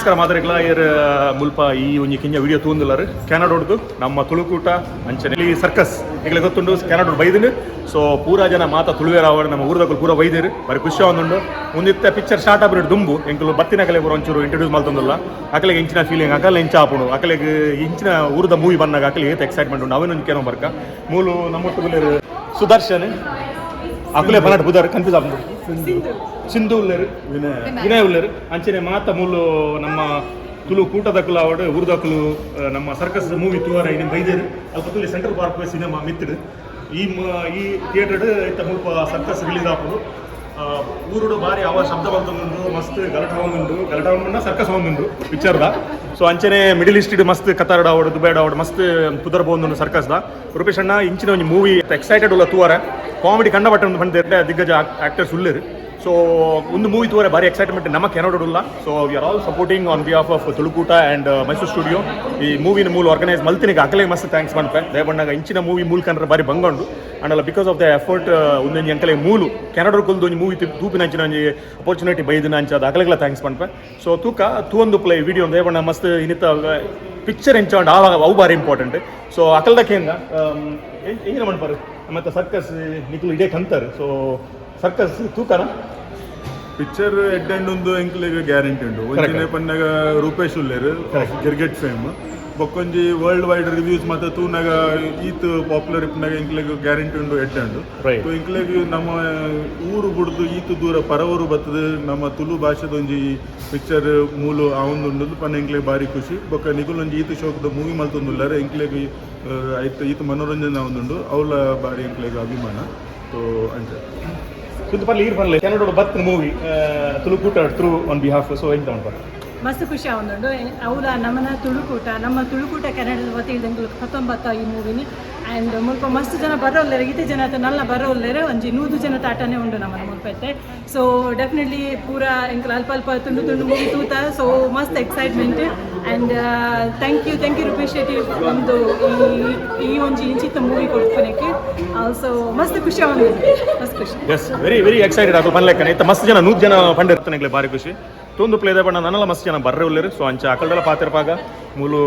ನಮಸ್ಕಾರ ಮಾದರಿಗಳ ಏರ್ ಮುಲ್ಪ ಈ ಒಂಜಿ ಕಿಂಜ ವಿಡಿಯೋ ತೂಂದುಲ್ಲರು ಕೆನಡೋಡ್ದು ನಮ್ಮ ತುಳುಕೂಟ ಅಂಚನೆ ಇಲ್ಲಿ ಸರ್ಕಸ್ ನಿಗಲೆ ಗೊತ್ತುಂಡು ಕೆನಡೋಡ್ ಬೈದಿನ. ಸೊ ಪೂರಾ ಜನ ಮಾತ ತುಳುವೇರಾವಡ್, ನಮ್ಮ ಊರದಕುಲು ಪೂರ ಬೈದಿರು. ಬಾರಿ ಖುಷಿ ಆವೊಂದುಂಡು. ಒಂದಿತ್ತೆ ಪಿಕ್ಚರ್ ಸ್ಟಾರ್ಟ್ ಆಪಿನ ದುಂಬು ಎಂಕುಲು ಬತ್ತಿನಕಲೆ ಪೂರ ಒಂಚೂರು ಇಂಟ್ರೊಡ್ಯೂಸ್ ಮಲ್ತೊಂದುಲ್ಲ. ಅಕಲೆಗೆ ಇಂಚಿನ ಫೀಲಿಂಗ್, ಅಕಲೆ ಇಂಚ ಆಪುಂಡು, ಅಕಲೆಗ್ ಇಂಚಿನ ಊರದ ಮೂವಿ ಬಂದಾಗ ಅಕಲೆ ಏತ್ ಎಕ್ಸೈಟ್ಮೆಂಟ್ ಉಂಡು, ಅವೇನೊಂಜಿ ಕೇನೋ ಬರ್ಕ. ಮೂಲು ನಮ್ಮೊಟ್ಟುಗುಲೇರು ಸುದರ್ಶನ್, ಅಕುಲೆ ಬನಾಟ್ ಬುದಾರ್ ಕನ್ಫ್ಯೂಸ್ ಆಪುಂಡು. ಸಿಂಧು ಉಲ್ಲೇರು, ವಿನಯ್ ಉಲ್ಲೇರು. ಅಂಚನೆ ಮಾತ ಮೂಲು ನಮ್ಮ ತುಳು ಕೂಟದಕುಲು ಆವಡ್, ಊರ್ದಕುಲು ನಮ್ಮ ಸರ್ಕಸ್ ಮೂವಿ ತೂವರ ಇನಿ ಬೈದೇರು. ಅಲ್ಪ ತುಳಿ central park cinema ಮಿತ್ತಡು ಈ ಥಿಯೇಟರ್ ಇತ್ತ ಮುಲ್ಪ ಸರ್ಕಸ್ ರಿಲೀಸ್ ಆಪುಂಡು. ಊರುಡು ಬಾರಿ ಅವ ಶಬ್ದ ಬಲ್ತೊಂದುಂಡು, ಮಸ್ತ್ ಗಲಾಟೆ ಆವೊಂದುಂಡು. ಗಲಾಟೆ ಆವೊಂದುಂಡು, ಸರ್ಕಸ್ ಆವೊಂದುಂಡು ಪಿಕ್ಚರ್ದ. ಸೊ ಅಂಚನೆ ಮಿಡಿಲ್ ಈಸ್ಟ್ ಮಸ್ತ್ ಕತಾರ್ಡ್ ಆವಡ್, ದುಬೈಡ್ ಆವಡ್, ಮಸ್ತ್ ಪುದರ್ ಪೋವೊಂದುಂಡು ಸರ್ಕಸ್ ದ. ರೂಪೇಶ್ ಅಣ್ಣ, ಇಂಚಿನ ಒಂಜಿ ಮೂವಿ ಎಕ್ಸೈಟೆಡ್ ಉಲ್ಲ ತೂವರೆ? ಕಾಮಿಡಿ ಕಂಡ ಬಟ್ಟ ಪಂಡ ದಿಗ್ಗಜ ಆಕ್ಟರ್ಸ್ ಉಲ್ಲೇರು. ಸೊ ಒಂದು ಮೂವಿ ತೂವರೆ ಭಾರಿ ಎಕ್ಸೈಟ್ಮೆಂಟ್ ನಮ್ಮ ಕೆನಡಾ ಉಲ್ಲ. So we are all supporting on behalf of ತುಳುಕೂಟ and Mysuru studio. ಈ ಮೂವಿನ ಮೂಲ ಆರ್ಗನೈಸ್ ಮಲ್ತಿನಿಗೆ ಅಕಲೆ ಮಸ್ತ್ thanks ಪನ್ಪೆ. ದಯಬಣ್ಣಗ ಇಂಚಿನ ಮೂವಿ ಮೂಲ ಕಂಡ್ರೆ ಬಾರಿ ಬಂಗೊಂಡು ಅಂಡಲ because of the effort ಒಂದೊಂಜಿ ಅಂಕಲೆ ಮೂಲು ಕೆನಡಾ ಕುಲ್ದು ಒಂಜಿ ಮೂವಿ ತೂಪಿನ ಅಂಚಿನ ಒಂಜಿ ಅಪರ್ಚುನಿಟಿ ಬೈದಿನ ಅಂಚ ಅದು ಅಕಲೆಗ್ಲ thanks ಪನ್ಪೆ. ಸೊ ತೂಕ ತೂವೊಂದು ಪ್ಲೇ ವಿಡಿಯೋ. ದಯಬಣ್ಣ ಮಸ್ತ್ ಇನ್ನಿತ ಪಿಕ್ಚರ್ ಎಂಚ ಉಂಡು ಆವಾಗ ಅವು ಬಾರಿ ಇಂಪಾರ್ಟೆಂಟ್. ಸೊ ಅಕಲ್ದಕ್ಕೆ ಎಂಜಿನ ಮನ್ಪರು ಮತ್ತೆ ಸರ್ಕಸ್ ನಿಕುಲು ಇಡೇ ಕಂತಾರೆ. ಸೊ ಸರ್ಕಸ್ ತೂಕನ? ಪಿಕ್ಚರ್ ಎಡ್ಡೆ ಉಂಡು, ಎಂಕ್ಲೆಗ್ ಗ್ಯಾರಂಟಿ ಉಂಡು. ಒಂಜಿನೆ ಪನ್ನಗ ರೂಪೇಶ್ ಉಲ್ಲೇರು, ಗಿರ್ಗೆಟ್ ಫೇಮ್. ಬೊಕ್ಕೊಂಜಿ world wide reviews ಮಾತ ತೂನಾಗ ಈತ್ ಪಾಪ್ಯುಲರ್ ಇಪ್ಪನಾಗ ಎಂಕ್ಲೆಗ್ ಗ್ಯಾರಂಟಿ ಉಂಡು, ಎಡ್ಡೆ ಉಂಡು. ಸೊ ಎಂಕ್ಲೆಗ್ ನಮ್ಮ ಊರು ಬುಡ್ದು ಈತ್ ದೂರ ಪರವೂರು ಬತ್ತದ ನಮ್ಮ ತುಳು ಭಾಷೆದ ಒಂಜಿ ಪಿಕ್ಚರ್ ಮೂಲು ಆವೊಂದುಂಡು ಪನ್ನ ಎಂಕ್ಲೆಗ್ ಬಾರಿ ಖುಷಿ. ಬೊಕ್ಕ ನಿಕುಲೊಂಜಿ ಈತ್ ಶೋಕದ ಮೂವಿ ಮಲ್ತೊಂದುಲ್ಲಾರ, ಎಂಕ್ಲೆಗ್ ಐತ ಈತ್ ಮನೋರಂಜನೆ ಆವೊಂದುಂಡು, ಅವಲ ಬಾರಿ ಎಂಕ್ಲೆಗ್ ಅಭಿಮಾನ. ಸೊ ಅಂಚ. ಸುದ್ದ ಪರ್ಲಿ, ಈರ್ ಪರ್ಲಿ. ಕೆನಡೋಡ್ ಬತ್ ಮೂವಿ ತುಳುಕೂಟ through on behalf. So ಎಂತ ಉಂಟು? ಮಸ್ತ್ ಖುಷಿ ಆವೊಂದುಂಡು. ಅವಲ ನಮ್ಮನ ತುಳುಕೂಟ, ನಮ್ಮ ತುಳುಕೂಟ ಕೆನಡದ ವತಿಯಿಂದ 19 ಈ ಮೂವಿನ. ಆ್ಯಂಡ್ ಮುಲ್ಪ ಮಸ್ತ್ ಜನ ಬರೋಲ್ಲೇರು, ಈತೆ ಜನ ಆತ ನಲ್ಲ ಬರೋಲ್ಲೇರು. ಒಂಜಿ 100 ಜನ ತಾಟನೇ ಉಂಡು ನಮ್ಮನ ಮುಲ್ಪತ್ತೆ. ಸೊ ಡೆಫಿನೆಟ್ಲಿ ಪೂರ ಎಂಕಲ್ ಅಲ್ಪ ಅಲ್ಪ ತುಂಡು ತುಂಡು ಮೂವಿ ತೂತ. ಸೊ ಮಸ್ತ್ excitement and thank you, thank you Rupesh Shetty ಒಂದು ಈ ಈ ಒಂಜಿ ಇಂಚಿತ್ತ ಮೂವಿ ಕೊಡ್ಪನಕ್ಕೆ. ಆಲ್ಸೋ ಮಸ್ತ್ ಖುಷಿ ಆವೊಂದುಂಡು, ಮಸ್ತ್ ಖುಷಿ. Yes, very very excited. ಅದು ಪನ್ಲೆಕ್ಕನೆ ಇತ್ತ ಮಸ್ತ್ ಜನ, 100 ಜನ ಪಂಡಿರ್ತಾನೆ. ಬಾರಿ ಖುಷಿ. ತೂಂದು ಪ್ಲೇದ ಬಣ್ಣ ನನ್ನಲ ಮಸ್ತ್ ಜನ ಬರ್ರೆ ಉಲ್ಲೇರು. ಸೊ ಅಂಚ ಅಕಲ್ದಲ ಪಾತೆರ್ಪಾಗ ಮೂಲು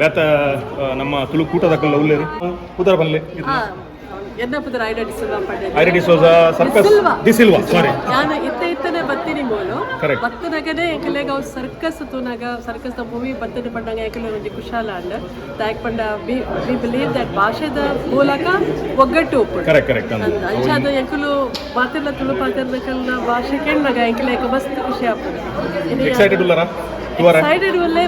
ಬೇತ ನಮ್ಮ ತುಳು ಕೂಟದಕಲ್ಲ ಉಲ್ಲೇರು. ಪುದರ ಪನ್ಲೆ. ಎನ್ನ ಪುದರ್ ಐಡಾ ಡಿಸಿಲ್ವಾ ಪಂಡೆ. ಐಡಾ ಡಿಸೋಜಾ ಸರ್ಕಸ್. ಡಿಸಿಲ್ವಾ. ಡಿಸಿಲ್ವಾ, ಸಾರಿ. ನಾನು ಇತ್ತ ಇತ್ತನೆ ಬತ್ತೀನಿ ಮೂಲು. ಬತ್ತನಗನೇ ಎಂಕಲೆಗ್ ಅವು ಸರ್ಕಸ್ ತೂನಾಗ, ಸರ್ಕಸ್ ದ ಮೂವಿ ಬತ್ತನೆ ಪಂಡಾಗ ಎಂಕಲೆ ಒಂಜಿ ಕುಶಾಲ ಅಂಡ್ ದಾಯಕ್ ಪಂಡ V we believe that ಭಾಷೆದ ಮೂಲಕ ಒಗ್ಗಟ್ಟು ಉಪ್ಪುಂಡು. ಕರೆಕ್ಟ್ ಕರೆಕ್ಟ್ ಅಂಚಾದ ಎಂಕುಲು ಮಾತೆಲ್ಲ ತುಳು ಪಾತೆರ್ನಕಲ್ನ ಭಾಷೆ ಕೇಳಿನಾಗ ಎಂಕಲೆ ಮಸ್ತ್ ಖುಷಿ ಆಪುಂಡು. ಎಕ್ಸೈಟೆಡ್ ಉಲ್ಲರ ತುವರ? ಎಕ್ಸೈಟೆಡ್ ಒಲ್ಲೆ.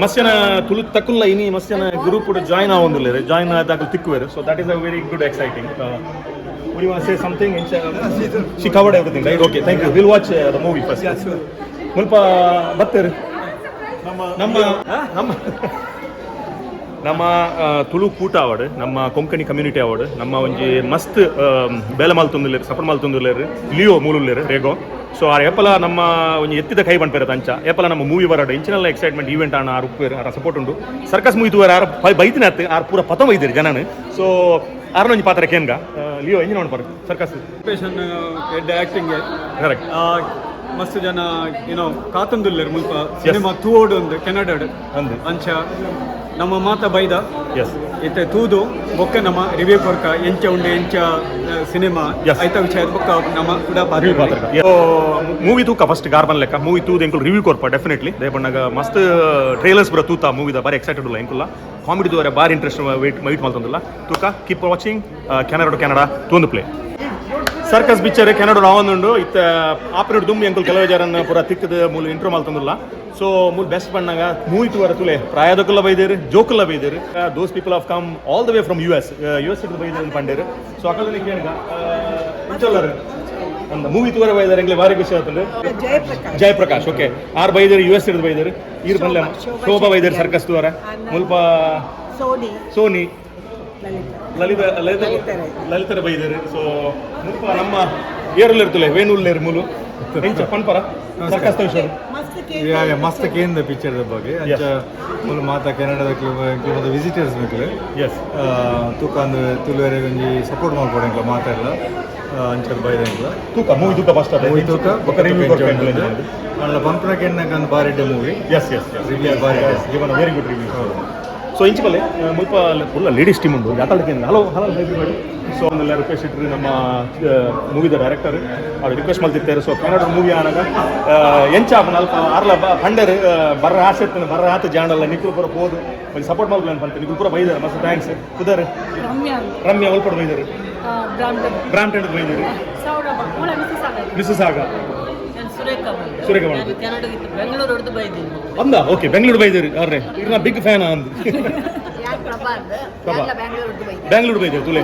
ಮಸ್ತ್ ಜನ ತುಳು ತಕ್ಕುಲ್ಲ. ಇನಿ ಮಸ್ತ್ ಜನ ಗ್ರೂಪ್ ಜಾಯ್ನ್ ಆವೊಂದುಲ್ಲೆರ್, ಜಾಯ್ನ್ ಆದಾಗ ತಿಕ್ಕುವೆರ್. So that is a very good exciting. Would you want to say something? She covered everything, right? Okay, thank you. We'll watch the movie first. Yeah, sure. ಮುಲ್ಪ ಬತ್ತೇರು ನಮ್ಮ ನಮ್ಮ ನಮ್ಮ ತುಳು ಕೂಟ award, ನಮ್ಮ Konkani community award, ನಮ್ಮ ಒಂಜಿ ಮಸ್ತ್ ಬೇಲೆ ಮಲ್ತೊಂದುಲ್ಲೆರ್, ಸಪೋರ್ಟ್ ಮಲ್ತೊಂದುಲ್ಲೆರ್. ಲಿಯೋ ಮೂಲುಲ್ಲೆರ್ ರೇಗೋ. ಸೊ ಆ ಏಪಲ ನಮ್ಮ ಒಂಜಿ ಎತ್ತಿದ ಕೈ ಪನ್ಪೆರ್ ಅಂಚ. ಏಪಲ ನಮ್ಮ ಮೂವಿ ಬರಡು ಇಂಚಿನೆಲ್ಲ ಎಕ್ಸೈಟ್ಮೆಂಟ್ ಈವೆಂಟ್ ಆಣ ಆರ್ ಉಪ್ಪೇರು, ಆರ ಸಪೋರ್ಟ್ ಉಂಡು. ಸರ್ಕಸ್ ಮೂವಿ ತೂವರೆ ಆರ್ ಬೈತಿನ ಅತ್ತು, ಆರ್ ಪೂರ ಪತ ಬೈದಿರು ಜನನ್. ಸೊ ಆರ್ನ ಒಂಜಿ ಪಾತ್ರ ಕೇನ್ಗ. ಲಿಯೋ, ಎಂಜಿನ ಪರ್ ಸರ್ಕಸ್? ರೂಪೇಶನ್ ಎಡ್ಡೆ ಆಕ್ಟಿಂಗ್. ಮಸ್ತ್ ಜನ ಏನೋ ಕಾತೊಂದುಲ್ಲೆರ್ ಮುಲ್ಪ ಸಿನಿಮಾ ತೂವೋಡು ಒಂದು ಕೆನಡಾಡ್. ಅಂದು. ಅಂಚ ನಮ್ಮ ಮಾತ ಬೈದ. ಇತ್ತೆ ತೂದು ಬೊಕ್ಕ ನಮ್ಮ ರಿವ್ಯೂ ಕೊರ್ಕ, ಎಂಚ ಉಂಡು, ಎಂಚ ಸಿನಿಮಾ ಐತ ವಿಷಯ ಬೊಕ್ಕ ನಮ್ಮ ಕೂಡ ರಿವ್ಯೂ ಪಾತ್ರ. ಮೂವಿ ತೂಕ ಫಸ್ಟ್ ಗಾರ್ಬನ್ ಲೆಕ್ಕ. ಮೂವಿ ತೂದು ಎಂಕುಲು ರಿವ್ಯೂ ಕೊರ್ಪ ಡೆಫಿನೆಟ್ಲಿ. ದಯಪಣ್ಣಗ ಮಸ್ತ್ ಟ್ರೈಲರ್ಸ್ ಪೂರ ತೂತ ಮೂವಿದ, ಬಾರಿ ಎಕ್ಸೈಟೆಡ್ ಉಲ್ಲ ಎಂಕುಲ್ಲ. ಕಾಮಿಡಿ ತೂವರೆ ಬಾರಿ interest, wait wait ಮಲ್ತೊಂದುಲ್ಲ. ತೂಕ, keep watching Canada Canada ತೂಂದು play. Circus picture Canada ಆವೊಂದುಂಡು. ಇತ್ತ ಆಪರೇಟ್ ದುಮ್ಮಿ ಅಂಕಲ್ ಕೆಲವು ಜರನ್ನ ಪೂರ ತಿಕ್ಕದ ಮೂಲು ಇಂಟ್ರೋ ಮಲ್ತೊಂದುಲ್ಲ. ಸೊ ಮೂಲು ಬೆಸ್ಟ್ ಬಣ್ಣಗ ಮೂವಿ ತೂವರ ತುಲೆ. ಪ್ರಾಯದಕುಲ್ಲ ಬೈದೇರು, ಜೋಕುಲ್ಲ ಬೈದೇರು. Those people have come all the way from US, US ಬೈದೇರು ಪಂಡೇರು. So ಅಕಲ್ದಲ್ಲಿ ಕೇಳಿಗ ಇಂಚೊಲ್ಲರು ಒಂದು ಮೂವಿ ತೂವರ ಬೈದಾರೆ, ಎಂಗ್ಲೆ ಭಾರಿ ಖುಷಿ ಆತಂಡು. ಜಯಪ್ರಕಾಶ್, ಓಕೆ. ಆರ್ ಬೈದೇರು, ಯು ಎಸ್ ಹಿಡಿದು ಬೈದೇರು. ಈರ್ ಬಲ್ಲೆ ಶೋಭಾ ಬೈದೇರು ಸರ್ಕಸ್ ತೂವರ. ಮುಲ್ಪ ಸೋನಿ. ಸೋನಿ, ಲಲಿತ, ಲಲಿತ, ಲಲಿತರ ಬೈದೇರು. ಸೊ ಮುಲ್ಪ ನಮ್ಮ ಏರುಲ್ ಇರ್ತಲೆ ವೇಣುಲ್ಲೇರು ಮೂಲು ಎಂಚ ಪನ್ಪರ ಸರ್ಕಸ್ ವಿಷಯ. ಯಾ, ಮಸ್ತ್ ಕೇಂದ್ರ ಪಿಕ್ಚರ್ ಬಗ್ಗೆ ಅಂಚ ಮುಲು ಮಾತ ಕೆನಡಾದ ವಿಸಿಟರ್ಸ್ ಮೆಕ್ಲು ತೂಕ ಅಂದ್ ತುಳುವೆರೆ ಒಂಜಿ ಸಪೋರ್ಟ್ ಮಲ್ಪೊಡು ಎಂಕ್ಲ ಮಾತೆರ್ಲ ಅಂಚ ಬೈದ ಎಂಕ್ಲ. ತೂಕ ಮೂವಿ ತೂಕ ಫಸ್ಟ್. ಮೂವಿ ತೂಕ. ಬೊಕ್ಕ ರಿವ್ಯೂ ಕೊರ್ಕ. ಅಂಡ ಪನ್ಪುನ ಕೆನ್ನಗ ಅಂದ್ ಬಾರಿ ಎಡ್ಡೆ movie. S S review ಬಾರಿ ಎಡ್ಡೆ. Given very good review. So ಇಂಚ ಬಲ್ಲೆ ಮುಲ್ಪ full ladies team ಉಂಡು ಯಾಕಂದ್ರೆ. Hello, hello everybody. So ಒಂದೆಲ್ಲ ರಿಕ್ವೆಸ್ಟ್ ಇಟ್ಟರು ನಮ್ಮ ಮೂವಿದ ಡೈರೆಕ್ಟರ್ ಅವ್ರು ರಿಕ್ವೆಸ್ಟ್ ಮಲ್ತಿತ್ತಾರೆ. ಸೊ ಕನ್ನಡ ಮೂವಿ ಆನಾಗ ಎಂಚ ಆಪುನ ಅಲ್ಪ ಅರ್ಲ ಪಂಡರ್ ಬರ್ರ ಆಸೆ ಇತ್ತು ಬರ್ರ ಆತ ಜಾಣಲ್ಲ ನಿಕ್ಕುಲು ಪೂರ ಪೋದು ಒಂಜಿ ಸಪೋರ್ಟ್ ಮಲ್ಪುಲ ಪಂತೆ. ನಿಕ್ಕುಲು ಪೂರ ಬೈದಾರೆ, ಮಸ್ತ್ thanks. ಕುದರ್? Ramya. Ramya, ಒಲ್ಪಡ್ ಬೈದಾರೆ? Brampton. Brampton ಬೈದಾರೆ. ಸೌರಭ ಮೂಲ ಮಿಸ್ಸಸ್ ಆಗ. ಮಿಸ್ಸಸ್ ಆಗ. ನಾನು ಸುರೇಖ ಬಂದೆ. ಸುರೇಖ ಬಂದೆ. ಕೆನಡಾ ಬೆಂಗಳೂರು ಹೊಡೆದು ಬೈದೀನಿ. ಅಂದ ಓಕೆ, ಬೆಂಗಳೂರು ಬೈದೇರಿ ಅವ್ರೆ ಇರ್ನ ಬಿಗ್ ಫ್ಯಾನ್ ಅಂದ್. ಪ್ರಭಾ ಬ್ಯಾಂಗ್ಳೂರು ಬೈದೇರು ತುಲೆ.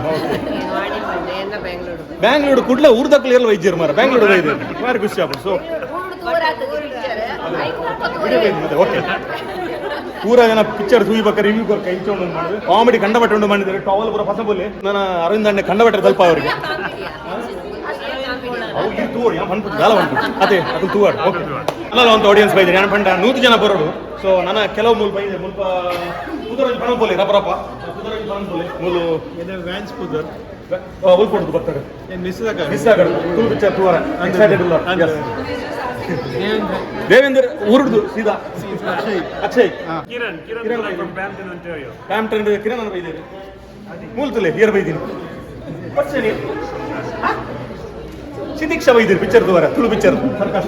ಬ್ಯಾಂಗ್ಳೂರು ಕುಡ್ಲ ಊರ್ದಕ್ಕಲು ಎಲ್ಲ ವೈದ್ಯರು ಮಾರ ಬ್ಯಾಂಗ್ಳೂರು ಬೈದೇರು ಬಾರಿ ಖುಷಿ ಆಪುಂಡು. ಸೊ ಓಕೆ, ಪೂರ ಜನ ಪಿಕ್ಚರ್ ತೂಯಿ ಬಕ್ಕ ರಿವ್ಯೂ ಕೊರ್ಕ ಇಂಚ ಉಂಡು ಮಾಡಿದ್ರು. ಕಾಮಿಡಿ ಕಂಡಬಟ್ಟೆ ಉಂಡು ಮಾಡಿದ್ದಾರೆ. ಟವಲ್ ಪೂರ ಪಸ ಬೋಲೆ ನನ್ನ ಅರವಿಂದ ಅಣ್ಣ ಕಂಡಬಟ್ಟೆ ತಲ್ಪ ಅವರಿಗೆ. ಅವ್ರಿಗೆ ತೂವಡು ಯಾ ಪನ್ಪುಟ್ಟು ದಾಲ ಪನ್ಪುಟ್ಟು ಅದೇ ಅದು ತೂವಾಡು. ಓಕೆ, ಅಲ್ಲ ಒಂದು ಆಡಿಯನ್ಸ್ ಬೈದಿರಿ ಯಾನ್ ಪಂಡ 100 ಜನ ಬರೋಡು. ಸೊ ನನ್ನ ಕೆಲವು ಮೂಲು ಬೈದೆ ಮುಲ್ಪ ಪುದರಂಜಿ ಪಣ ಪೋಲೆ ರಪ ರಪ ಪುದರಂಜಿ ಪಣ ಪೋಲೆ ಮೂಲು. ವ್ಯಾನ್ಸ್ ಪುದರ್. ಉಲ್ಪೊಡ್ದು ಬರ್ತಾರೆ. ಮಿಸ್. ಮಿಸ್ ಆಗಡು ತುಳು ಪಿಕ್ಚರ್ ತೂವರ ಎಕ್ಸೈಟೆಡ್ ಉಲ್ಲ. ದೇವೇಂದ್ರ ಊರುಡ್ದು ಸೀದಾ Akshay. Kiran, Kiran from Brampton, Ontario. Brampton Kiran ಅನ್ನ ಬೈದೇರಿ ಮೂಲ್ತುಲೆ here ಬೈದೀನಿ ವರ್ಷ ಸಿದೀಕ್ಷಾ ಬೈದಿರಿ ಪಿಕ್ಚರ್ ತೂವರ Tulu picture circus.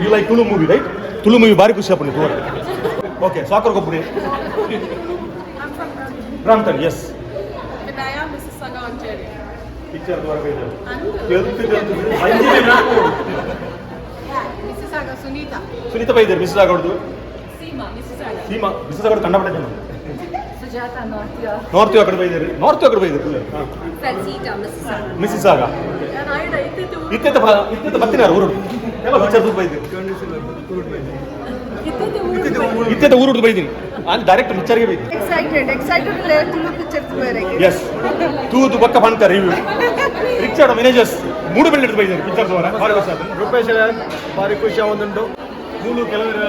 You like Tulu movie, right? Tulu movie ಬಾರಿ ಖುಷಿ ಆಪುಂಡು ತೂವರ. ಓಕೆ, ಸಾಕರ್ ಗೊಬ್ಬರಿ Brampton. S. Picture ತೂವರ ಬೈದೇರಿ ತೆಲ್ತು ತೆಲ್ತು. ಸುನೀತಾ ಬೈದೇರಿ ಮಿಸ್ಸಸ್ ಆಗೋಡ್ದು. ಸೀಮಾ ಮಿಸ್ಸಸ್ ಆಗೋಡು ಕಂಡಪಟ್ಟೆ ಜನ. ಸುಜಾತ ನಾರ್ತ್. ನಾರ್ತ್ ಆ ಕಡೆ ಬೈದೇರಿ, ನಾರ್ತ್ ಆ ಕಡೆ ಬೈದೇರಿ. ಮಿಸ್ಸಸ್ ಆಗ ಇತ್ತೆತ್ತ ಇತ್ತೆತ್ತ ಬತ್ತಿನಾರ ಊರು ಎಲ್ಲ ಪಿಕ್ಚರ್ ತೂಕು ಬೈದಿರಿ. ಇತ್ತೆತ್ತ ಊರು ಬೈದೀನಿ ಅಲ್ಲಿ ಡೈರೆಕ್ಟ್ ಪಿಕ್ಚರ್ಗೆ ಬೈದಿ. Excited, excited Tulu picture ತೂವರೆಗೆ. S, ತೂದು ಬಕ್ಕ ಪಂಕ review. Richard managers ಮೂಡು ಬೆಳ್ಳಿ ಬೈದಿರಿ ಪಿಕ್ಚರ್ ತೋರ ಬಾರಿ ವರ್ಷ ಆತು. ರೂಪೇಶ್ ಬಾರಿ ಖುಷಿ ಆವೊಂದುಂಡು. ಮೂಲು ಕೆಲವರು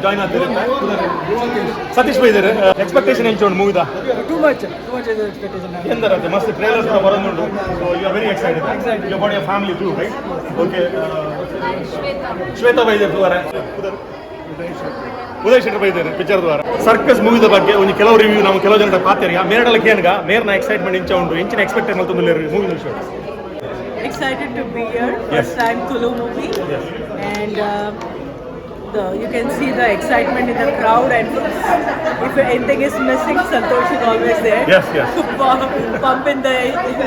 ಜಾಯ್ನ್ ಆಗ್ತಾರೆ. ಸತೀಶ್ ಬೈದಾರೆ. ಎಕ್ಸ್ಪೆಕ್ಟೇಷನ್ ಎಂಚ ಉಂಟು ಮೂವಿದ? Too much, too much expectation. ಎಂದರಂತೆ ಮಸ್ತ್ ಟ್ರೇಲರ್ಸ್ ಕೂಡ ಬರೋದುಂಟು. So you are very excited. You about your family too, right? Okay, Shweta ಬೈದೇರ್ ದ್ವಾರ. ಉದಯ್ ಶೆಟ್ಟರ್ ಬೈದೇರ್ ಪಿಕ್ಚರ್ ದ್ವಾರ. ಸರ್ಕಸ್ ಮೂವಿದ ಬಗ್ಗೆ ಒಂದು ಕೆಲವು ರಿವ್ಯೂ ನಾವು ಕೆಲವು ಜನರ ಪಾತೇರಿ ಮೇರಡಲ ಕೇನ್ಗ ಮೇರ್ನ ಎಕ್ಸೈಟ್ಮೆಂಟ್ ಇಂಚ ಉಂಟು, ಎಂಚಿನ ಎಕ್ಸ್ಪೆಕ್ಟ್ ಮಲ್ತೊಂದು ಮೂವಿ ವಿಷಯ? Excited to be here. First time Tulu movie. And you can see the excitement in the crowd, and if anything is missing, Santosh is always there to pump in the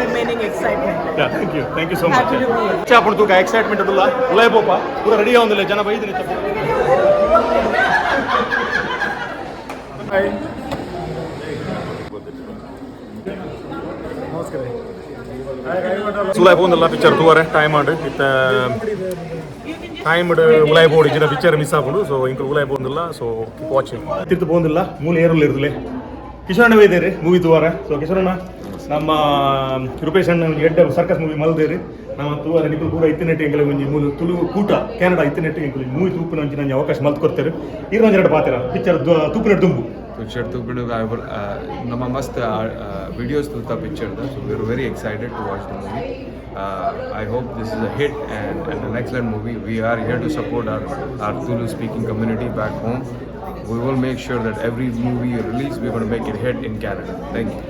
remaining excitement. Yeah, thank you, thank you so much. Happy to be here. ಚಾಪುಂಡು ತೂಕ excitement ಉಂಟುಲ್ಲ ಉಲಾಯ್ ಪೋಪ ಪೂರ ready ಆವೊಂದಿಲ್ಲ ಜನ ಬೈದಿನಿ. ನಮಸ್ಕಾರ. ಸುಲಾಯ್ ಪೋಂದಲ್ಲ picture ತೂವರೆ time ಆಂಡ್ ಇತ್ತ time ಉಲಾಯ್ board ಇಜ್ಜಿನ picture miss ಆಪುಂಡು. ಸೊ ಇಂಕುಲು ಉಲಾಯ್ ಪೋಂದಿಲ್ಲ. So keep watching. ತಿರ್ತು ಪೋಂದಿಲ್ಲ ಮೂಲ ಏರುಲ್ಲ ಇರುದಿಲ್ಲ. ಕಿಶೋರಣ್ಣ ಬೈದೇರಿ ಮೂವಿ ತೂವರೆ. ಸೊ ಕಿಶೋರಣ್ಣ, ನಮ್ಮ ರೂಪೇಶ್ ಅಣ್ಣ ಒಂಜಿ ಎಡ್ಡೆ ಸರ್ಕಸ್ ಮೂವಿ ಮಲ್ದೇರಿ. ನಮ್ಮ ತೂವರೆ ನಿಕುಲು ಪೂರ ಇತ್ತಿನೆಟ್ಟು ಎಂಕಲೆ ಒಂಜಿ ಮೂಲು ತುಳು ಕೂಟ ಕೆನಡಾ ಇತ್ತಿನೆಟ್ಟು ಎಂಕುಲು ಮೂವಿ ತೂಪಿನ ಒಂಜಿ ನಂಜಿ ಅವಕಾಶ ಮಲ್ತ್ ಕೊಡ್ತೇವೆ. ಇರ್ ಒಂಜಿ ಎರಡು ಪಾತೆರ ಪಿಕ್ಚರ್ ತೂಪಿನ ದುಂಬು. ಪಿಕ್ಚರ್ ತೂಪಿನ ನಮ್ಮ ಮಸ್ತ್ ವಿಡಿಯೋಸ್ ತೂತ ಪಿಕ್ಚರ್ದ. So we are very excited to watch the movie. I hope this is a hit and an excellent movie. We are here to support our Tulu speaking community back home. We will make sure that every movie you release, we're going to make it hit in Canada. Thank you.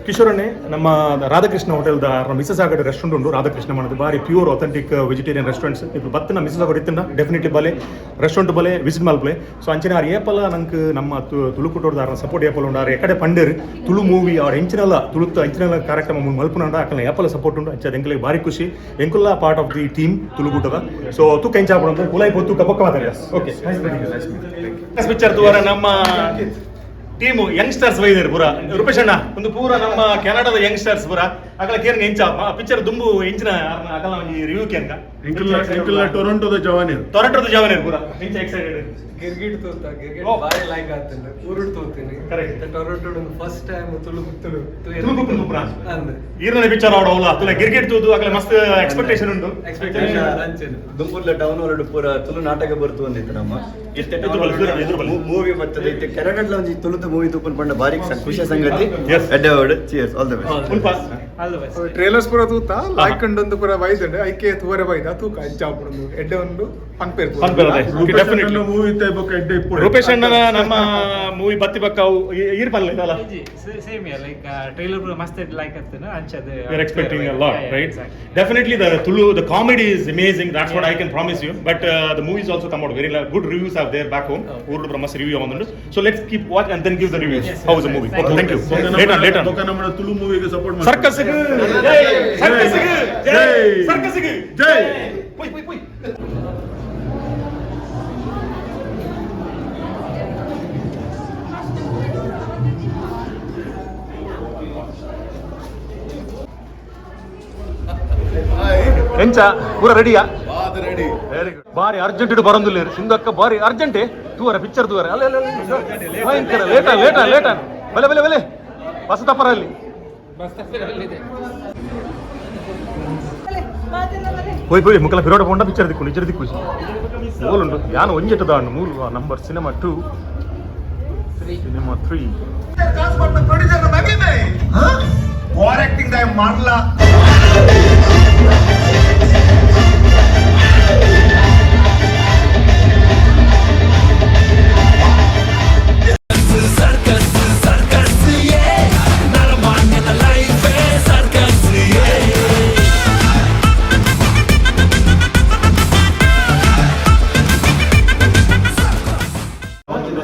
ಕಿಶೋರಣ್ಣೆ, ನಮ್ಮ Radhakrishna ಹೋಟೆಲ್ದ missus ಆಗಡೆ restaurant ಉಂಟು ರಾಧಾಕೃಷ್ಣ ಮಾಡೋದು ಬಾರಿ pure authentic vegetarian restaurants. ఇప్పుడు ಬತ್ತಿನ missus ಆಗಡೆ ಇತ್ತಿನ definitely ಬಲೆ restaurant ಬಲೆ visit ಮಲ್ಪಲೆ. ಸೊ ಅಂಚಿನ ಆರ್ ಏಪಲ ನಂಗೆ ನಮ್ಮ ತುಳುಕುಟೋರ್ದ ಆರ್ನ ಸಪೋರ್ಟ್ ಏಪಲ ಉಂಡು. ಆರ್ ಎಕಡೆ ಪಂಡೇರು ತುಳು ಮೂವಿ ಆರ್ ಎಂಚಿನಲ್ಲ ತುಳುತ್ತ ಎಂಚಿನಲ್ಲ ಕಾರ್ಯಕ್ರಮ ಮಲ್ಪುನಂಡ ಅಕಲ್ನ ಏಪಲ ಸಪೋರ್ಟ್ ಉಂಟು. ಅಂಚೆ ಎಂಕಲಿಗೆ ಭಾರಿ ಖುಷಿ ಎಂಕುಲ್ಲ part of the team ತುಳುಕೂಟದ. So ತೂಕ ಎಂಚ ಆಪುಂಡು ಕುಲಾಯಿ ಪೋ ತೂಕ ಪಕ್ಕ ಮಾತಾಡಿ. Okay, picture ತೂವರ ನಮ್ಮ ಟೀಮು ಯಂಗ್ಸ್ಟರ್ಸ್ ಬೈದೇರು ಪೂರ. ರೂಪೇಶ್ ಅಣ್ಣ, ಒಂದು ಪೂರ ನಮ್ಮ ಕೆನಡಾದ ಯಂಗ್ಸ್ಟರ್ಸ್ ಪೂರ. ಅಕಲ ಕೇರ್ನ ಎಂಚ ಪಿಕ್ಚರ್ ದುಂಬು ಎಂಚಿನ ಅಕಲ ಒಂಜಿ ರಿವ್ಯೂ ಕೇನ್ಕ. ಎಂಕಲ್ನ ಎಂಕಲ್ನ ಟೊರೊಂಟೊದ ಜವಾನಿರು. ಟೊರೊಂಟೊದ ಜವಾನಿರು ಪೂರ ಎಂಚ ಎಕ್ಸೈಟೆಡ್? ಗಿರ್ಗಿಟ್ ತೂತ, ಗಿರ್ಗಿಟ್ ಬಾರಿ ಲೈಕ್ ಆಗ್ತದೆ. ಊರುಡ್ ತೂತೀನಿ. Correct. Toronto first time Tulu Tulu. Tulu Tulu ಪುರ. ಅಂದ್. ಈರ್ನ ಪಿಕ್ಚರ್ ಆವಡ ಅವಲ ತುಲ ಗಿರ್ಗಿಟ್ ತೂದು ಅಕಲ ಮಸ್ತ್ ಎಕ್ಸ್ಪೆಕ್ಟೇಷನ್ ಉಂಡು. ಎಕ್ಸ್ಪೆಕ್ಟೇಷನ್ ಅಂಚೆನೆ. ದುಂಬುರ್ಲ ಟೌನ್ ಒಳಗಡೆ ಪೂರ ತುಳು ನಾಟಕ ಬರ್ತು ಒಂದಿತ್ತು ನಮ್ಮ. ಎದುರು ಬಲ್ಲಿ, ಎದುರು ಬಲ್ಲಿ, ಎದುರು ಬಲ್ಲಿ. ಮೂವಿ ಬರ್ತದೆ ಇತ್ತೆ ಕೆನಡಾಡ್ಲ ಒಂಜಿ ತುಳುತ ಮೂವಿ ತೂಪನ್ ಪಂಡ ಬಾರಿ ಖುಷಿಯ ಸಂಗತಿ. Yes. ಎಡ್ಡೆ. Cheers, all the best. ಮುಲ್ಪ ಟ್ರೇಲರ್ಸ್ ಪೂರ ತೂತ, ಲೈಕ್ ಕಂಡೊಂದು ಪೂರ ಬೈದಂಡೆ. ಐಕೆ ತೂವರೆ ಬೈದ ತೂಕ ಅಂಚ ಆಪುಂಡು, ಎಡ್ಡೆ ಒಂದು ಪನ್ಪೇರ್. ಪನ್ಪೇರ್ ಅದೇ. ಡೆಫಿನೆಟ್ಲಿ. ಮೂವಿ ಇತ್ತೆ ಬೊಕ್ಕ ಎಡ್ಡೆ ಇಪ್ಪೊಡು. ರೂಪೇಶ್ ಅಣ್ಣನ ನಮ್ಮ ಮೂವಿ ಬತ್ತಿ ಬಕ್ಕ ಅವು ಈರ್ ಪಲ್ಲ ಇದಲ್ಲ. Same here, like trailer ಪೂರ ಮಸ್ತ್ ಲೈಕ್ ಆಗ್ತದೆ ಅಂಚದ. We are expecting a lot, right? Definitely the Tulu, the comedy is amazing. That's what I can promise you. But the movies also come out very good reviews are there back home. ಊರು ಮಸ್ತ್ review on. So let's keep watch and then give the reviews. How is the movie? Okay, thank you. Later on, later on. ಬೊಕ್ಕ ನಮ್ಮ Tulu ಮೂವಿಗೆ support. Circus ಗೆ ಜೈ! Circus ಗೆ ಜೈ! Circus ಗೆ ಜೈ! ಪೊಯ್ ಪೊಯ್ ಪೊಯ್. ಎಂಚ ಪೂರ ರೆಡಿಯಾ? Ready. Very good. ಬಾರಿ ಅರ್ಜೆಂಟ್ ಇಡು ಬರಂದಿಲ್ಲ ಸಿಂಧಕ್ಕ, ಬಾರಿ ಅರ್ಜೆಂಟೇ. ತೂವರ ಪಿಕ್ಚರ್ ತೂವರ. ಅಲ್ಲ ಅಲ್ಲ ಅಲ್ಲ, ಭಯಂಕರ ಲೇಟ ಲೇಟ ಲೇಟ. ಬಲೆ ಬಲೆ ಬಲೆ, ಬಸತಪ್ಪರ ಅಲ್ಲಿ. ಪೋಯ್ ಪೋಯ್ ಮುಕ್ಕಲ ಫಿರೋಡ ಪೋಂಡ ಪಿಕ್ಚರ್ ದಿಕ್ಕು ನಿಜ ದಿಕ್ಕು ಮೂಲುಂಡು. ಯಾನು ಒಂಜೆಟ್ಟು ದಾಂಡು ಮೂಲು number cinema 2, cinema 3. Over acting ಮಾಡ್ಲಾ?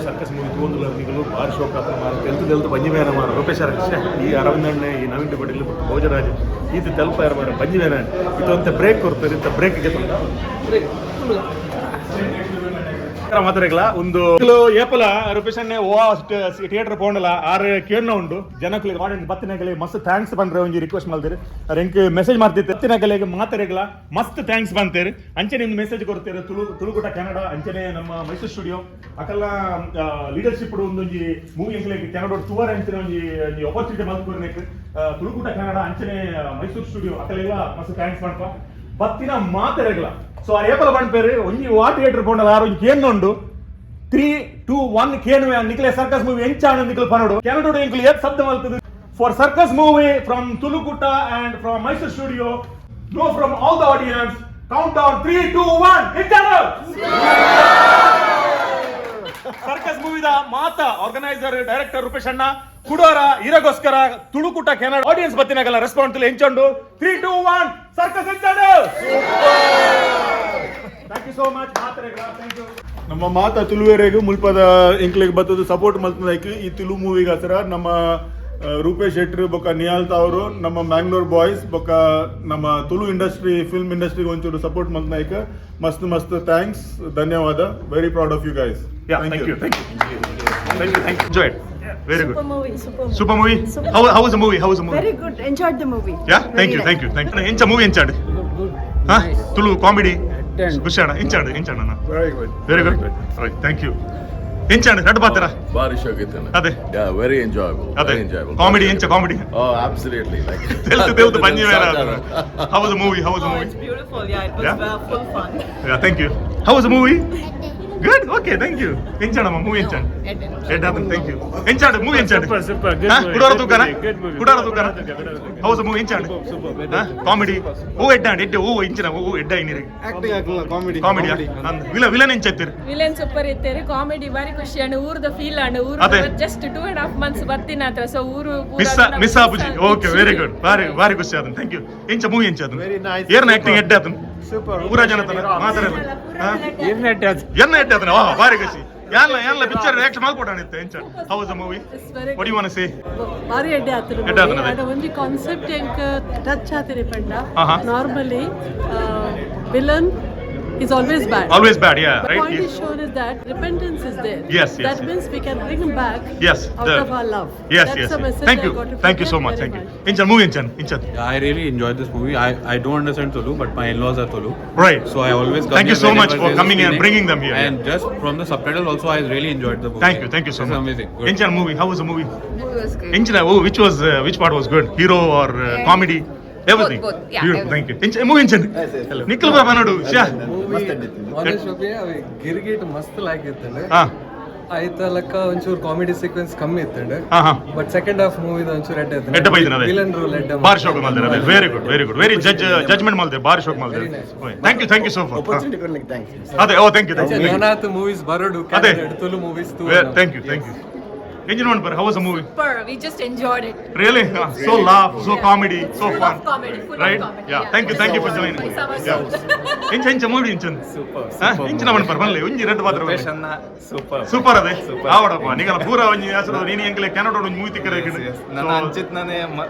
ಸರ್ಕಸ್ ಮೂವಿ ತೂವೊಂದುಲ್ಲ ನಿಗಲು ಬಾರಿ ಶೋಕ್ ಆತನ ಮಾರ. ತೆಲ್ತು ತೆಲ್ತು ಬಂಜಿ ಮೇನ ಮಾರ. ರೂಪೇಶ್ ಈ ಅರವಿಂದಣ್ಣೆ, ಈ ನವೀನ್ ಪಟೇಲ್, ಭೋಜರಾಜ್ ಈತ ತೆಲ್ಪ ಯಾರು ಮಾರ ಬಂಜಿ ಮೇನ. ಇದೊಂತೆ ಬ್ರೇಕ್ ಕೊಡ್ತಾರೆ, ಇಂಥ ಬ್ರೇಕ್ ಮಾತಾಡಲ್ಲ. ಒಂದು ಏಪಲ ರೂಪೇಶ್ ಅಣ್ಣೆ ಓ ಥಿಯೇಟರ್ ಪೋಂಡಲ ಆರು ಕೇಳ್ನ ಉಂಡು. ಜನಕ್ಕುಲಿಗೆ ಮಾಡಿ ಬತ್ತಿನಗಲಿ ಮಸ್ತ್ thanks ಬಂದ್ರೆ ಒಂಜಿ ರಿಕ್ವೆಸ್ಟ್ ಮಾಡ್ತೀರಿ. ಎಂಕ್ ಮೆಸೇಜ್ ಮಾಡ್ತಿತ್ತು. ಬತ್ತಿನಗಲಿಗೆ ಮಾತಾಡಗಲ ಮಸ್ತ್ thanks ಬಂತೇರಿ. ಅಂಚನೆ ಒಂದು ಮೆಸೇಜ್ ಕೊಡ್ತೀರಿ. ತುಳು ತುಳುಕೂಟ ಕೆನಡಾ, ಅಂಚನೆ ನಮ್ಮ ಮೈಸೂರು ಸ್ಟುಡಿಯೋ ಅಕಲ್ಲ ಲೀಡರ್ಶಿಪ್ ಒಂದೊಂಜಿ ಮೂವಿ ಎಂಕ್ಲೆಗ್ ಕೆನಡಾ ತುವರ್ ಅಂಚನೆ ಒಂಜಿ ಒಂಜಿ ಅಪರ್ಚುನಿಟಿ ಮಲ್ಪುರ್ನೆಕ್ ತುಳುಕೂಟ ಕೆನಡಾ ಅಂಚನೆ ಮೈಸೂರು ಸ್ಟುಡಿಯೋ ಅಕಲೆಲ್ಲ ಮಸ್ತ್ thanks ಮಾಡ್ಪ. ಬತ್ತಿನ ಮಾತೆರೆಗ್ಲ. ಸೊ ಆ ಏಪಲ ಪನ್ಪೇರು ಒಂಜಿ ವಾ ಥಿಯೇಟರ್ ಪೋಂಡಲ ಆರು ಒಂಜಿ ಕೇನ್ ಉಂಡು. 3 2 1 ಕೇನುವೆ. ನಿಕ್ಲೆ ಸರ್ಕಸ್ ಮೂವಿ ಎಂಚಾಣ ನಿಕ್ಲು ಪನೋಡು. ಕೆನಡೋಡು ಎಂಕ್ಲು ಏತ್ ಶಬ್ದ ಮಲ್ತದು. For circus movie from Tulukoota and from Mysore studio, no, from all the audience, count down 3 2 1. ಎಂಚಾಣ circus ಮೂವಿದ ಮಾತಾ ಆರ್ಗನೈಸರ್ ಡೈರೆಕ್ಟರ್ ರೂಪೇಶ್ ಅಣ್ಣ ಕುಡೋರ ಇರಗೋಸ್ಕರ ತುಳುಕೂಟ ಕೆನಡಾ ಆಡಿಯನ್ಸ್ ಬತ್ತಿನಾಗಲ್ಲ ರೆಸ್ಪಾನ್ಸ್ ಎಂಚೊಂಡು. 3 2 1 ಸರ್ಕಸ್ ಎಂಚಾಂಡು. Thank you so much ಮಾತ್ರೆಗಳ. Thank you. ನಮ್ಮ ಮಾತ ತುಳುವೆರೆಗ್ ಮುಲ್ಪದ ಎಂಕ್ಲೆಗ್ ಬತ್ತದ ಸಪೋರ್ಟ್ ಮಲ್ತದೈಕ್ ಈ ತುಳು ಮೂವಿಗೆ ಹತ್ರ ನಮ್ಮ ರೂಪೇಶ್ ಶೆಟ್ರ್ ಬೊಕ್ಕ ನಿಯಾಲ್ ತಾವರು, ನಮ್ಮ ಮ್ಯಾಂಗ್ಳೂರ್ ಬಾಯ್ಸ್ ಬೊಕ್ಕ ನಮ್ಮ ತುಳು ಇಂಡಸ್ಟ್ರಿ, ಫಿಲ್ಮ್ ಇಂಡಸ್ಟ್ರಿಗೆ ಒಂಚೂರು ಸಪೋರ್ಟ್ ಮಲ್ತದೈಕ್ ಮಸ್ತ್ ಮಸ್ತ್ thanks, ಧನ್ಯವಾದ. Very proud of you guys. Yeah, thank you, thank you, thank you, thank you. Enjoyed. Very good. Super movie, super. Super movie. How was the movie? How was the movie? Very good. Enjoyed the movie. Yeah, thank you, thank you, thank you. ಎಂಚ movie ಎಂಚಾಡ್? ಹಾ, Tulu comedy ಖುಷಿಯಾಣ? ಎಂಚಾಡ್ ಎಂಚಾಡ್ ಅಣ್ಣ? Very good. Very good. Right, thank you. ಎಂಚಾಡ್ ರಡ್ ಪಾತ್ರ? ಬಾರಿ ಶೋಕ್ ಇತ್ತು. ಅದೇ. Yeah, very enjoyable. ಅದೇ. Very enjoyable. Comedy ಎಂಚ comedy? Oh, absolutely. Like ತೆಲ್ತು ತೆಲ್ತು ಬಂಜಿ Mera. How was the movie? How was the movie? It's beautiful. Yeah, it was Yeah? Well, full fun. Yeah, thank you. How was the movie? Good. Okay, thank you. ಎಂಚಾಡಮ್ಮ movie ಎಂಚಾಡ್? Ed ಆತನ್. Thank you. ಎಂಚಾಡ್ movie ಎಂಚಾಡ್? Super, super. Good movie, ಕುಡಾರ good ತೂಕನ? movie, good movie. ಕುಡಾರ ತೂಕನ? ಕುಡಾರ. How was the movie ಎಂಚಾಡ್? Comedy ಓ ಎಡ್ಡಾಂಡ್ ಎಡ್ಡೆ ಓ ಇಂಚಿನ ಓ ಎಡ್ಡ ಇನ್ನಿರಿ. Acting ಆಗಲ್ಲ, comedy. Comedy ವಿಲ villain ಎಂಚಾಯ್ತಿರಿ? Villain super ಇತ್ತೇರಿ. Comedy ಬಾರಿ ಖುಷಿ ಅಂಡ್ ಊರ್ದ feel ಅಂಡ್ ಊರು. ಅದೇ. Just 2.5 months ಬರ್ತೀನಿ ಹತ್ರ, ಸೊ ಊರು ಪೂರ ಮಿಸ್ ಮಿಸ್ ಆಪುಜಿ. Okay, very good. ಬಾರಿ ಬಾರಿ ಖುಷಿ ಆತನ್. Thank you. ಎಂಚ ಮೂವಿ ಎಂಚ ಆತನ್? Very nice. ಏರ್ನ acting ಎಡ್ಡೆ ಆತನ್? ಸೂಪರ್. ಊರ ಜನತನ ಮಾತಾಡಲ್ಲ ಎನ್ನ ಎಡ್ಡೆ ಆತನ. ವಾಹ್, ಬಾರಿ ಖುಷಿ. ಯಾಲ್ಲ ಯಾಲ್ಲ ಪಿಕ್ಚರ್ ರಿಯಾಕ್ಷನ್ ಮಲ್ಕೊಡಾಣಿತ್ತು ಎಂಚ? How was the movie? It's very What you want say? ಬಾರಿ ಎಡ್ಡೆ ಆತನ. ಎಡ್ಡೆ ಆತನ, ಅದೇ. ಅಂಡ ಒಂಜಿ ಕಾನ್ಸೆಪ್ಟ್ ಎಂಕ್ ಟಚ್ ಆತಿರಿ ಪಂಡ ಆಹಾ. Normally villain He's always bad. Always bad, yeah, The right? point is shown is that repentance is there. Yes, That yes. means we can bring him back Yes, out of our love. Yes, That's yes. the yes. message Thank I you. got to Thank you so from much. there. Thank Very you. Inchan, movie Inchan. Inchan. I really enjoyed this movie. I don't understand Tulu, but my in-laws are Tulu. Right. So I always come Thank you here so much whenever for there's a coming and screening. bringing them here. And just from the subtitle also, I really enjoyed the movie. Thank you so It's much. amazing. Good. Inchan movie, how was the movie? Movie was good. Inchan, oh, which part was good? Hero or comedy? Everything. Both, yeah, Beautiful. everything. Thank you. Inchan, movie Inchan. Nikhil Babu Sha. Girgit ಮಸ್ತ್ like ಇತ್ತಂಡೆ. ಹಾ. ಆಯ್ತ ಲೆಕ್ಕ ಒಂಚೂರು comedy sequence ಕಮ್ಮಿ ಇತ್ತಂಡೆ. ಹಾ, ಹಾ. But second half ಮೂವಿದ ಒಂಚೂರು ಎಡ್ಡೆ. ಎಡ್ಡೆ ಬೈದಿನ ಅದೇ. ವಿಲನ್ ರೋಲ್ ಎಡ್ಡೆ. ಬಾರಿ ಶೋಕ್ ಮಲ್ದಿರ ಅದೇ. Very good, very good, very judgement ಮಲ್ದೆ, ಬಾರಿ ಶೋಕ್ ಮಲ್ದೆ. Thank you, thank you so much. Opportunity ಕೊಡ್ಲಿಕ್ಕೆ thanks. ಅದೇ, ಓ, thank you, thank you. ನಾನಾತ್ ಮೂವೀಸ್ ಬರೋಡು. ಅದೇ. Tulu movies. Thank you, thank you. Engine one per, how was the movie? Super. We just enjoyed it. Really? So laugh, so comedy, so Full fun. of comedy, full of right? comedy, Yeah. yeah. Thank you, thank you for joining. Summer. ಎಂಚ ಎಂಚ movie ಎಂಚನ್? Super. ಎಂಚಿನ ಮನ್ ಪರ್ ಬನ್ಲೆ ಒಂಜಿ red ಪಾತ್ರ. Super. Super ಅದೇ ಆವಡಪ್ಪ ನಿಗಲ ಪೂರ ಒಂಜಿ ಹೆಸರು ನೀನು ಎಂಕಲೆ ಕೆನಡಾ ಒಂಜಿ ಮೂವಿ ತಿಕ್ಕರೆ. ನನ್ನ ಅಂಚಿತ್ ನಾನೇ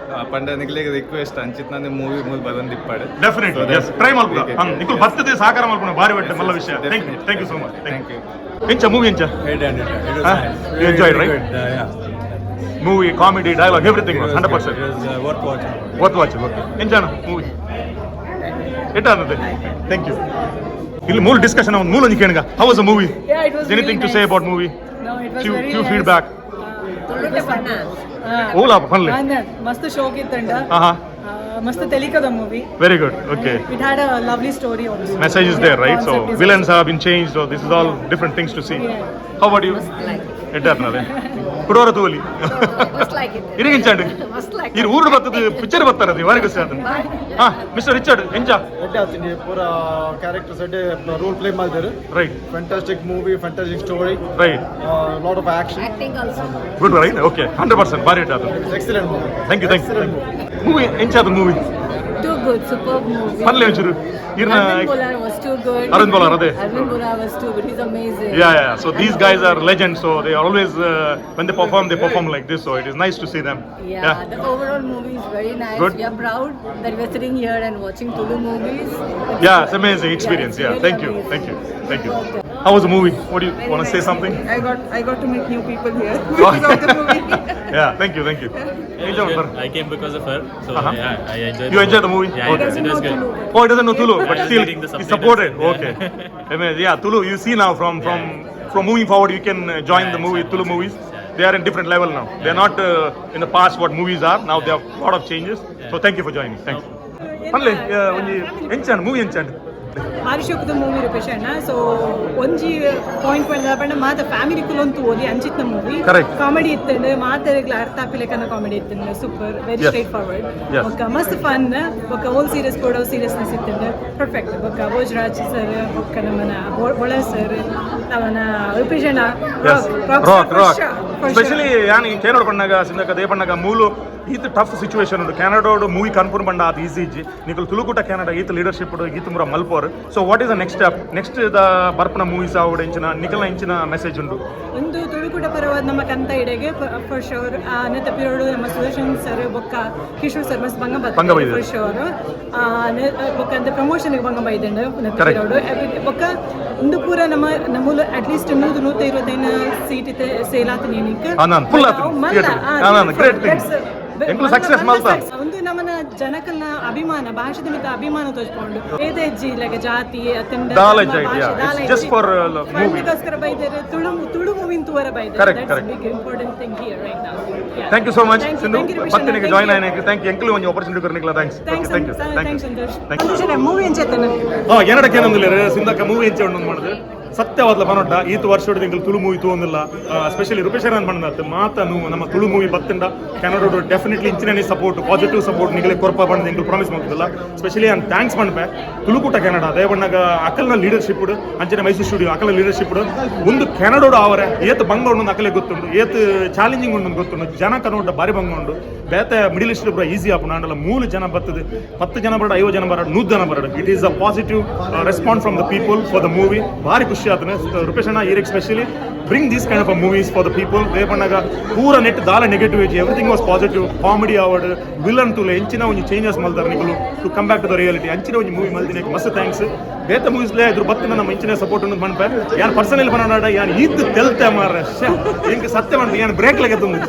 ಪಂಡ ನಿಗ್ಲಿಗೆ ರಿಕ್ವೆಸ್ಟ್ ಅಂಚಿತ್ ನಾನೇ ಮೂವಿ ಮೂಲ ಬರಂದಿಪ್ಪಾಡು. ಡೆಫಿನೆಟ್ಲಿ ಎಸ್, ಟ್ರೈ ಮಲ್ಪುಗ. ಹಂ ನಿಕುಲ್ ಬರ್ತದೆ ಸಾಕಾರ ಮಲ್ಪುನ ಬಾರಿ ಒಟ್ಟೆ ಮಲ್ಲ ವಿಷಯ. Thank you, thank you so much, thank you. ಎಂಚ ಮೂವಿ ಎಂಚ? You enjoy, right? Movie, comedy, dialogue, everything was 100% worth watching. Worth watching. Okay, ಎಂಚಾನ movie ಎಟ್ಟ? Thank you. ಇಲ್ಲಿ ಮೂರು ಡಿಸ್ಕಷನ್ ಒಂದು ಮೂಲ ಒಂಜಿ ಕೇಳುಗ. How was the movie? Yeah, it was anything really to say nice. About movie? No, it was Few very few nice. Feedback. It was fun. ಓಲಾ ಪನ್ಲೆ. ಮಸ್ತ್ ಶೋಕ್ ಇತ್ತಂಡ. ಹಾ ಹಾ. ಮಸ್ತ್ ತೆಲಿಕದ movie. Very good, okay. It had a lovely story also. Message is there, right? So Concept is villains have been changed, so this is all different things to see. Yeah. How about you? Like it. ಎಡ್ಡಾರ್ನದೆ ಕುಡೋರ ತೂಲಿ. Must like it. ಇರಿಗಿಂಚಾಂಡ್. Must like ಇರು ಊರು ಬರ್ತದೆ picture ಬರ್ತಾರೆ ಬಾರಿ ಖುಷಿ ಆತನ. ಹಾ mister Richard ಎಂಚ? ಎಡ್ಡೆ ಆತೀನಿ ಪೂರ ಕ್ಯಾರೆಕ್ಟರ್ಸ್ ಎಡ್ಡೆ ರೋಲ್ ಪ್ಲೇ ಮಾಡಿದ್ದಾರೆ. Right. Fantastic movie, fantastic story. Right. Lot of action. Acting also. Good, right? Okay, 100% ಬಾರಿ ಎಡ್ಡಾತು. Excellent movie. Thank you, thank you. Movie ಎಂಚಾದ movie? Too good, superb movie. ಪನ್ಲೆ ಒಂಚೂರು ಇರ್ನ. Arvind Bolar was too good. Arvind Bolar, ಅದೇ. Arvind Bolar was too good. He's amazing. Yeah. So these guys are legends. So they always, when they perform like this. So it is nice to see them. Yeah, the overall movie is very nice. Good. We are proud that we are sitting here and watching Tulu movies. Yeah, it's amazing experience. Yeah, Yeah, it's thank you, really amazing. Thank you, thank you. How was the movie? What do you want to say something? I got to meet new people here because of the movie. Yeah, thank you, thank you. Enjoy, sir. I came because of her, so yeah, I enjoyed. You enjoyed the movie? Yeah, Okay. it was good. Oh, it doesn't know Tulu, but I was still reading the he subtitles. Supported. Yeah. Okay. I mean, yeah, Tulu. You see now from moving forward, you can join Yeah, the movie it's Tulu awesome. Movies. Yeah. They are in different level now. They are not in the past what movies are. Now there are a lot of changes. So thank you for joining. Thanks. ಪನ್ಲೆ ಒಂಜಿ ಎಂಚಾಂಡ್ movie ಎಂಚಾಂಡ್? ಬಾರಿ ಶೋಕದ movie Rupesh ಅಣ್ಣ. ಸೊ ಒಂಜಿ point ಪಂಡ ಪಂಡ ಮಾತ family ಕುಲೊಂತು ಓದಿ ಅಂಚಿತ್ನ ಮೂವಿ. Correct. Comedy ಇತ್ತಂಡು ಮಾತೆರೆಗ್ಲ ಅರ್ಥ ಆಪಿಲೆಕನ ಕಾಮಿಡಿ ಇತ್ತಂಡು, ಸೂಪರ್, ವೆರಿ ಸ್ಟ್ರೈಟ್ ಫಾರ್ವರ್ಡ್. ಬೊಕ್ಕ ಮಸ್ತ್ ಫನ್ ಬೊಕ್ಕ ಓಲ್ ಸೀರಿಯಸ್ ಕೂಡ ಸೀರಿಯಸ್ನೆಸ್ ಇತ್ತಂಡು, ಪರ್ಫೆಕ್ಟ್. ಬೊಕ್ಕ ಭೋಜರಾಜ್ ಸರ್ ಬೊಕ್ಕ ನಮ್ಮನ ಬೊಳ ಸರ್ ನಮ್ಮನ ರೂಪೇಶ್ ಅಣ್ಣ. ರಾಕ್ ರಾಕ್ ಸ್ಪೆಷಲಿ ಯಾನ್ ಈ ಕೇನೋಡ್ ಪಣ್ಣಾಗ ಸಿಂದಕ they ಪಣ್ಣಾಗ ಮೂಲು ಈತ ಟಫ್ ಸಿಚುವೇಶನ್ ಉಂಟು. ಕೆನಡಾಡ್ ಮೂವಿ ಕನ್ಫರ್ಮ್ ಪಂಡ ಅದು ಈಸಿ ಇಜ್ಜಿ. ನಿಕುಲು ತುಳುಕೂಟ ಕೆನಡಾ ಈತ ಲೀಡರ್ಶಿಪ್ ಈತ ಮುರ ಮಲ್ಪೋರ್. So what is the next step, next the ಬರ್ಪನ movies ಆವಡ್ ಇಂಚಿನ ನಿಕಲ್ನ ಇಂಚಿನ ಮೆಸೇಜ್ ಉಂಟು? ಒಂದು ತುಳುಕೂಟ ಪರವಾದ ನಮ್ಮ ಕಂತ ಇಡೆಗೆ ಫಾರ್ ಶೋರ್ ನೆತ್ತ ಪಿರೋಡು ನಮ್ಮ ಸುದರ್ಶನ್ ಸರ್ ಬೊಕ್ಕ ಕಿಶೋರ್ ಸರ್ ಮಸ್ತ್ ಬಂಗ ಬಂಗ ಬೈದೆರ್. ಫಾರ್ ಶೋರ್ ಬೊಕ್ಕ ಅಂತ ಪ್ರಮೋಷನ್ ಬಂಗ ಬೈದಂಡು ನೆತ್ತ Correct. ಪಿರೋಡು ಬೊಕ್ಕ ಒಂದು ಪೂರ ನಮ್ಮ ನಮ್ಮೂಲು ಅಟ್ಲೀಸ್ಟ್ 100 125 ಸೀಟ್ ಇತ್ತೆ ಸೇಲ್ ಆತು ನೀನಿಕ್. ನಾನ್ full ಆತು theatre. Non great thing. ಎಂಕುಲು success ಮಲ್ತ. ಒಂದು ನಮ್ಮನ ಜನಕಲ್ನ ಅಭಿಮಾನ ಭಾಷೆದ ಮಿತ್ತ ಅಭಿಮಾನ ತೋಜ್ಕೊಂಡು ಏದೇ ಇಜ್ಜಿ ಲೈಕ್ ಜಾತಿ ಅತ್ತಂಡ ದಾಲ ಇಜ್ಜಿ, yeah. It's just for, movie. ಫಂಡ್ಗೋಸ್ಕರ ಬೈದರೆ ತುಳು ತುಳು ಮೂವಿನ ತೂವರ ಬೈದರೆ. Correct. Big important thing here right now. Thank you so much Sindhu ಮತ್ತೆ ಜಾಯ್ನ್ ಆಯ್ತು. Thank you. ಎಂಕುಲು ಒಂಜಿ opportunity ಕೊರ್ನಿಕ್ಲ thanks. Thanks. Thank you, thank you. Thanks Santosh. Thank you. Santosh movie ಎಂಚೆತ್ತನ? ಹಾ ಏನಡಕ್ಕೆ ಏನಂದಿಲ್ಲ ಸಿಂಧಕ್ಕ ಮೂವಿ ಎಂಚ ಉಂಡು ಮಾಡುದು ಸತ್ಯವಾದ್ಲ ಪನೊಟ್ಟ ಈತ ವರ್ಷ ತಿಂಗಳು ತುಳು ಮೂವಿ ತೂವೊಂದಿಲ್ಲ. ಸ್ಪೆಷಲಿ ರೂಪೇಶ್ ಪಂಡತ್ ಮಾತ ನಮ್ಮ ತುಳು ಮೂವಿ ಬತ್ತಂಡ ಕೆನಡೋಡು ಡೆಫಿನೆಟ್ಲಿ ಇಂಚಿನೇ ಸಪೋರ್ಟ್ ಪಾಸಿಟಿವ್ ಸಪೋರ್ಟ್ ನಿಗಲೆ ಕೊರ್ಪ ಪಂಡ ಎಂಕುಲು ಪ್ರಾಮಿಸ್ ಮಾಡ್ತಿಲ್ಲ. ಸ್ಪೆಷಲಿ ನಾನು thanks ಪಂಡ್ಪೆ ತುಳುಕೂಟ ಕೆನಡಾ ದೇವಣ್ಣಗ ಅಕಲ್ನ ಲೀಡರ್ಶಿಪ್ ಅಂಚನೆ ಮೈಸೂರು ಸ್ಟುಡಿಯೋ ಅಕಲ್ನ ಲೀಡರ್ಶಿಪ್ ಒಂದು ಕೆನಡೋಡು ಅವರೆ ಏತ್ ಬಂಗ ಉಂಡು ಅಕಲೆ ಗೊತ್ತುಂಡು, ಏತ್ ಚಾಲೆಂಜಿಂಗ್ ಉಂಡು ಗೊತ್ತುಂಡು. ಜನ ಕನ್ನಡ ಬಾರಿ ಬಂಗ ಉಂಡು. ಬೇತೆ ಮಿಡಿಲ್ ಈಸ್ಟ್ ಪೂರ ಈಸಿ ಆಪುಂಡು ಆಂಡಲ ಮೂಲು ಜನ ಬರ್ತದೆ 10 ಜನ ಬರಡು, 50 ಜನ ಬರಡು, 100 ಜನ ಬರಡು. It is a positive response from the people for the movie. ಭಾರಿ ಖುಷಿ. ಖುಷಿ ಆತನ. ರೂಪೇಶ್ ಅಣ್ಣ, ಈರೆಗ್ specially bring this kind of movies for the people. ಪಣ್ಣಗ ಪೂರ ನೆಟ್ ದಾಲ negative, everything was positive. Comedy ಆವಡ್, ವಿಲನ್ ತುಲೆ ಎಂಚಿನ ಒಂಜಿ ಚೇಂಜಸ್ ಮಲ್ದಾರ ನಿಕುಲು to come back to the reality. ಅಂಚಿನ ಒಂಜಿ ಮೂವಿ ಮಲ್ದಿನ ಮಸ್ತ್ thanks. ಬೇತ ಮೂವೀಸ್ಲೇ ಇದ್ರ ಬತ್ತಿನ ನಮ್ಮ ಇಂಚಿನ ಸಪೋರ್ಟ್ ಉಂಡು ಮನ್ಪೆ. ಯಾನ್ ಪರ್ಸನಲ್ ಬನ್ನಡ, ಯಾನ್ ಈತ್ ತೆಲ್ತೆ ಮಾರ್ರೆ. ಎಂಕ್ ಸತ್ಯ ಮಾಡ್ದೆ, ಯಾನ್ ಬ್ರೇಕ್ ಲಗತ್ತೊಂದು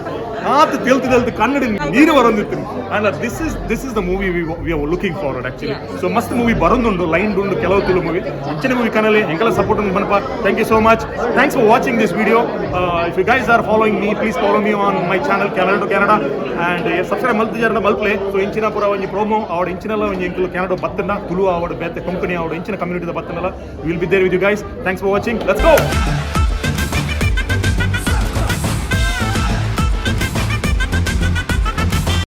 ಆತ್ ತೆಲ್ತು ತೆಲ್ತು ಕನ್ನಡ ನೀರು ಬರೊಂದಿತ್ತು. And this is the movie we are looking forward, actually. So ಮಸ್ತ್ ಮೂವಿ ಬರೊಂದುಂಡು, ಲೈನ್ ಉಂಡು ಕೆಲವು ತುಳು ಮೂವಿ. ಅಂಚಿನ ಮೂವಿ ಕನಲೆ, ಎಂಕಲ ಸಪೋರ್ಟ್ ಉಂಡು ಮನ್ಪ. Thank you so much. Thanks for watching this video. If you guys are following me, please follow me on my channel, Canada to Canada, and subscribe ಮಲ್ತಿಜಾರ್ನ ಮಲ್ಪ್ಲೆ. ಸೊ ಇಂಚಿನ ಪೂರ ಒಂಜಿ promo ಆವಡ್, ಇಂಚಿನೆಲ್ಲ ಒಂಜಿ ಎಂಕುಲು ಕೆನಡಾ ಬತ್ತನ, ತುಳು ಆವಡ್, ಬೇತೆ ಕೊಂಕಣಿ ಆವಡ್, ಇಂಚಿನ ಕಮ್ಯುನಿಟಿದ ಬತ್ತನಲ್ಲ, will be there with you guys. Thanks for watching. Let's go.